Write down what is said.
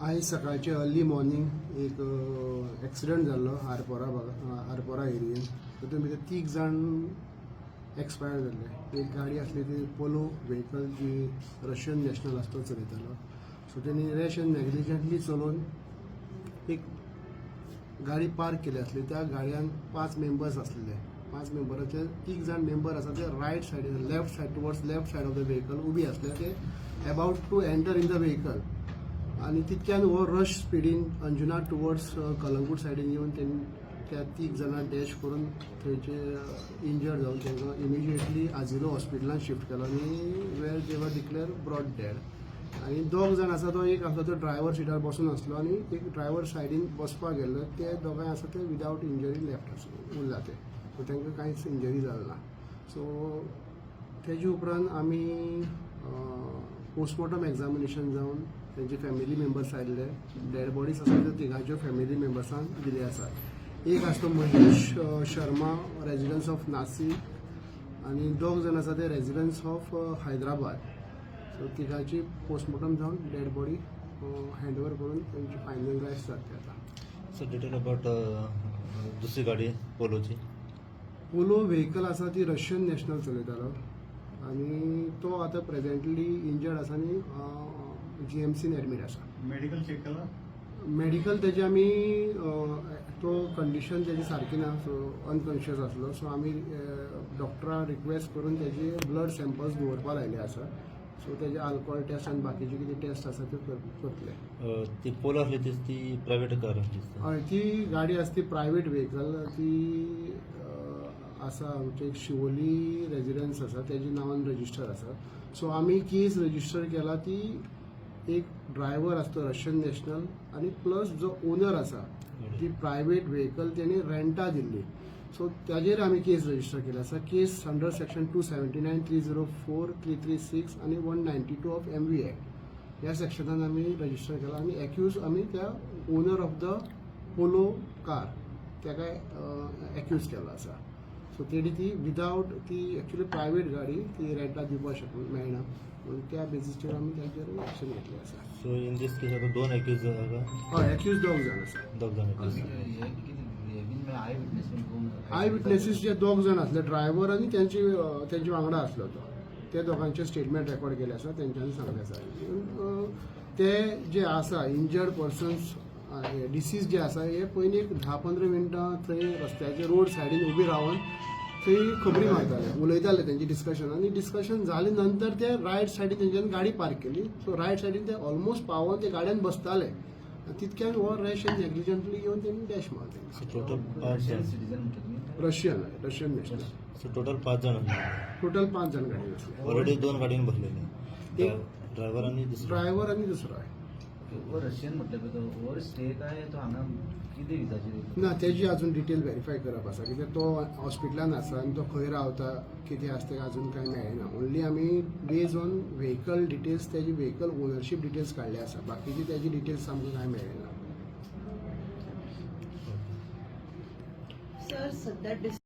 आयज सकाळचे early morning एक एक्सिडंट जाल्लो आरपोरा आरपोरा एरियेन. तातूंत भितर तीग जाण एक्सपायर जाल्ले. एक गाडी आसली ती पोलो व्हेकल, जी रशियन नॅशनल आसा तो चलयतालो. सो तेणी रॅश एंड नेग्लिजंटली चलोवन एक गाडी पार्क केली आसली. त्या गाडयान पांच मेंबर्स आसलेले. पांच मेंबराचे तीग जाण मेंबर आसा ते रायट सायडीन, left side, towards left side of the vehicle उबी आसले. ते about to enter in the vehicle आनी तितक्यान हो रश स्पिडीन अंजुना टुवर्ड्स कलंगूट सायडीन येवन तेणी त्या तीग जाणां डॅश करून थंयचे इंजर्ड जावन तांकां इमिजिएटली आजिलो हॉस्पिटलान शिफ्ट केलो आनी where they were declare brought dead. आनी दोग जाण आसा, तो एक आसलो तो ड्रायव्हर सिटार बसून आसलो आनी एक ड्रायव्हर सायडीन बसपाक गेल्लो. ते दोगांय आसा ते विदावट इंजरी लेफ्ट आसा उरला ते. सो तांकां कांयच इंजरी जालें ना. सो तेजे उपरांत आमी पोस्टमॉर्टम एग्जामिनेशन जावन तेंचे फॅमिली मेंबर्स आयिल्ले. डेड बॉडीज आसा त्यो तिगांच्यो फॅमिली मेंबर्सान दिले आसात. एक आसा तो महेश शर्मा, रेजिडन्स ऑफ नासिक, आनी दोग जाण आसा ते residence of Hyderabad. So तिगांची postmortem जावन डेड बॉडी हँड ओवर करून तेंची फायनल रायट्स जाता आतां. सर, डिटेल अबाउट दुसरी गाडी पोलोची. पोलो व्हेकल आसा ती रशियन नॅशनल चलयतालो आनी तो आतां प्रेजेंटली इंजर्ड आसा आनी जीएमसीन एडमीट आसा. मेडिकल चेक केला? मेडिकल तेजे आमी तो कंडिशन तेजी सारकी ना, सो अनकॉन्शियस आसलो. सो आमी डॉक्टरा रिक्वेस्ट करून तेजे ब्लड सॅम्पल्स दवरपा लायले आसा. सो तेजे अल्कोहोल टेस्ट आनी बाकीचे कितें टेस्ट आसा त्यो करतले. ती पोलो असली ती ती प्रायव्हेट कार असली दिसता. हय, ती गाडी आसा ती प्रायवेट व्हेकल. ती आसा आमचे एक शिवोली रेजिडन्स आसा, तेजे नांवान रजिस्टर आसा. सो आमी केस रजिस्टर केला ती एक ड्रायव्हर आसतो रशियन नॅशनल आनी प्लस जो ओनर आसा, ती प्रायवेट व्हेकल तेणी रेंटा दिल्ली. सो ताजेर आमी केस रजिस्टर केली आसा. Case under section 279, 304, 336 आनी 192 of MV Act ह्या सेक्शनान आमी रजिस्टर केला आनी एक्यूज आमी त्या owner of the Polo car ताका एक्यूज केल्लो आसा. सो तेणी ती विदावट ती एक्चुली प्रायवेट गाडी ती रेंटा दिवपाक शक मेळना म्हणून त्या बेजीसचेर आमी ताजेर एक्शन घेतलें आसा. सो इन दीस केस आता दोन एक्यूज. हय, एक्यूज दोग जाण आसा. दोग जाण एक्यूज. I witness कोण? I witnesses जे दोग जाण आसले, ड्रायव्हर आनी तेंचे तेंचे वांगडा आसलो तो, ते दोगांचे स्टेटमेंट रेकॉर्ड केले आसा. तेंच्यांनी सांगलें आसा, ते जे आसा इंजर्ड पर्सन्स, डिसीज जे आसा, हे पयलीं एक 10-15 मिनटां थंय रस्त्याचे रोड सायडीन उबी रावन थंय खबरी मारताले, उलयताले. तेंचे डिस्कशन आनी डिस्कशन जाले नंतर ते रायट सायडीन तेंच्यांनी गाडी पार्क केली. सो रायट सायडीन ते ऑलमोस्ट पावोन ते गाडयेन बसताले आनी तितक्यान हो रॅश एंड नेग्लिजंटली येवन तेणी डॅश मारले. सो टोटल पाच रशियन जण. सिटीजन म्हणटा तुम्ही? Russian, Russian national. So total पाच जण. टोटल पांच जाण गाडयेन आसले. ऑलरेडी दोन गाडयेन बसलेले, ड्रायव्हर आणि दुसरो. ड्रायव्हर आनी दुसरो आहे. ओ रशियन म्हटलं पळय, तो ओवर स्टे काय तो हांगा कितें विजाचेर? ना, तेजी अजून डिटेल व्हेरीफाय करप आसा, कित्याक तो हॉस्पिटलान आसा आनी तो खंय रावता, कितें आसा तें अजून कांय मेळना. ओन्ली आमी बेज ऑन व्हेकल डिटेल्स, तेजी व्हेकल ओनरशीप डिटेल्स काडले आसा. बाकीची तेजी डिटेल्स आमकां कांय मेळना. सर, सध्या